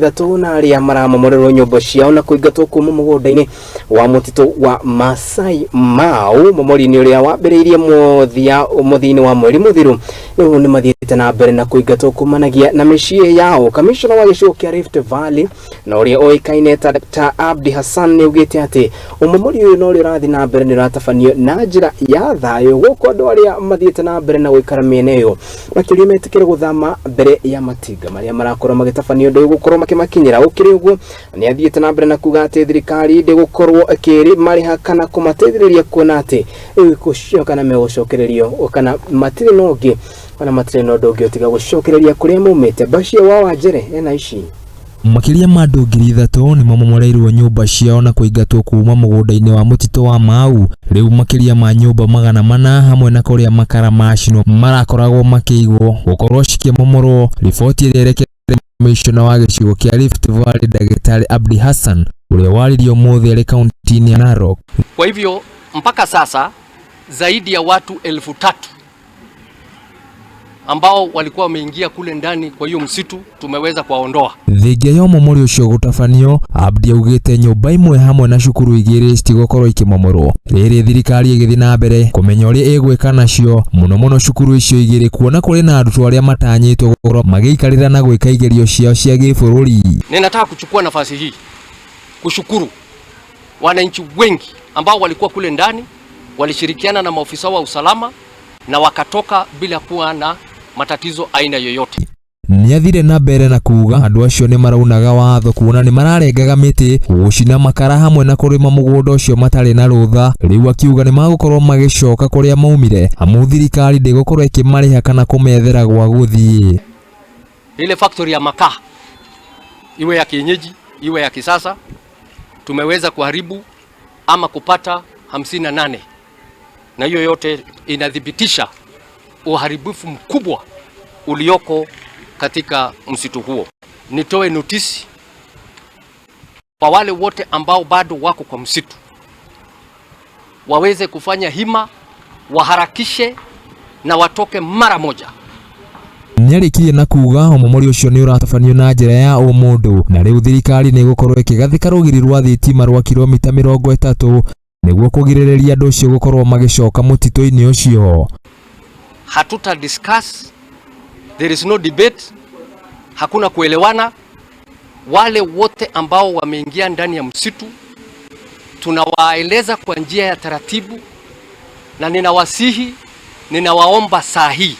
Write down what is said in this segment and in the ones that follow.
Ithatũ na arĩa maramomorerwo nyũmba ciao na kũingatwo kuma mũgũnda-inĩ wa mũtitũ wa Masai Mau momori-inĩ ũrĩa wambĩrĩirie mũthia mũthia-inĩ wa mweri mũthiru rĩu nĩ mathiĩte na mbere na kũingatwo kumanagia na mĩciĩ yao. Kamishona wa gĩcigo kĩa Rift Valley na ũrĩa ũĩkaine ta Dr. Abdi Hassan nĩ augĩte atĩ ũmomori ũyũ na ũrĩa ũrathiĩ na mbere nĩ ũratabanio na njĩra ya thayũ gũkũ andũ arĩa mathiĩte na mbere na gũikara mĩena ĩyo makĩria metĩkĩre gũthama mbere ya matinga marĩa marakorwo magĩtabania ũndũ ũyũ gũkorwo makĩmakinyĩra. Gũkĩrĩ ũguo nĩ athiĩte na mbere na kuga atĩ thirikari ndĩgũkorwo ĩkĩrĩ marĩha kana kũmateithĩrĩria kuona atĩ rĩu gũcio kana megũcokererio kana matirĩ na ũngĩ ona matirĩ na ũndũ ũngĩ ũtiga gũcokereria kũrĩa maumĩte. Bashir wa Wanjere ena ici. Makĩria ma andũ 3,000 nĩ mamomoreirwo nyũmba ciao na kũingatwo kuma mũgũnda-inĩ wa mũtitũ wa Mau. Rĩu makĩria ma nyũmba 400 hamwe na kũrĩa makara macinwo marakoragwo makĩigwo gũkorwo cikĩmomorwo. Riboti ĩrĩa ĩrekereirio Kamishona wa gĩcigo kĩa Rift Valley Ndagĩtarĩ Abdi Hassan ũrĩa waririe ũmũthĩ arĩ kaunti-inĩ ya Narok. Kwa hivyo mpaka sasa zaidi ya watu 3,000 ambao walikuwa wameingia kule ndani kwa hiyo msitu tumeweza kuwaondoa. Thengia ya ũmomori ũcio gũtabanio, Abdi augĩte nyũmba imwe hamwe na cukuru igĩrĩ citigũkorwo ikĩmomorwo rĩrĩ thirikari ĩgĩthiĩ na mbere kũmenya ũrĩa ĩgwĩka nacio mũno mũno cukuru icio igĩrĩ kuona kũrĩ na arutwo arĩa matanyĩtwo gũkorwo magĩikarĩra na gwĩka igerio ciao cia gĩbũrũri. Ninataka kuchukua nafasi hii kushukuru wananchi wengi ambao walikuwa kule ndani, walishirikiana na maofisa wa usalama na wakatoka bila kuwa na matatizo aina yoyote. Nĩathire na mbere na kuga andũ acio nĩ maraunaga watho kuona nĩ mararengaga mĩtĩ, gũcina makara hamwe na kũrĩma mũgũnda ũcio matarĩ na rũtha. Rĩu akiuga nĩ magũkorwo magĩcoka kũrĩa maumire amu thirikari ndĩgũkorwo ĩkĩmarĩha kana kũmethera gwa gũthiĩ. Ile factory ya makaa iwe ya kienyeji iwe ya kisasa tumeweza kuharibu ama kupata 58 na hiyo yote inathibitisha uharibifu mkubwa ulioko katika msitu huo. Nitoe notisi kwa wale wote ambao bado wako kwa msitu waweze kufanya hima, waharakishe na watoke mara moja. Nĩarĩkirie na kuga ũmomori ũcio nĩ ũratabanio na njĩra ya ũmũndũ na rĩu thirikari nĩ ĩgũkorwo ĩkĩgathĩka rũgiri rwa thitima rwa kilomita 30 nĩguo kũgirĩrĩria andũ acio gũkorwo magĩcoka mũtitũ-inĩ ũcio. Hatuta discuss, there is no debate, hakuna kuelewana. Wale wote ambao wameingia ndani ya msitu tunawaeleza kwa njia ya taratibu, na ninawasihi, ninawaomba saa hii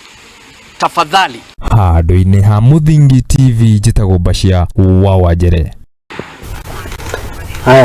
tafadhali. Handũ-inĩ ha Mũthingi TV njĩtagwo Bashir wa Wanjere.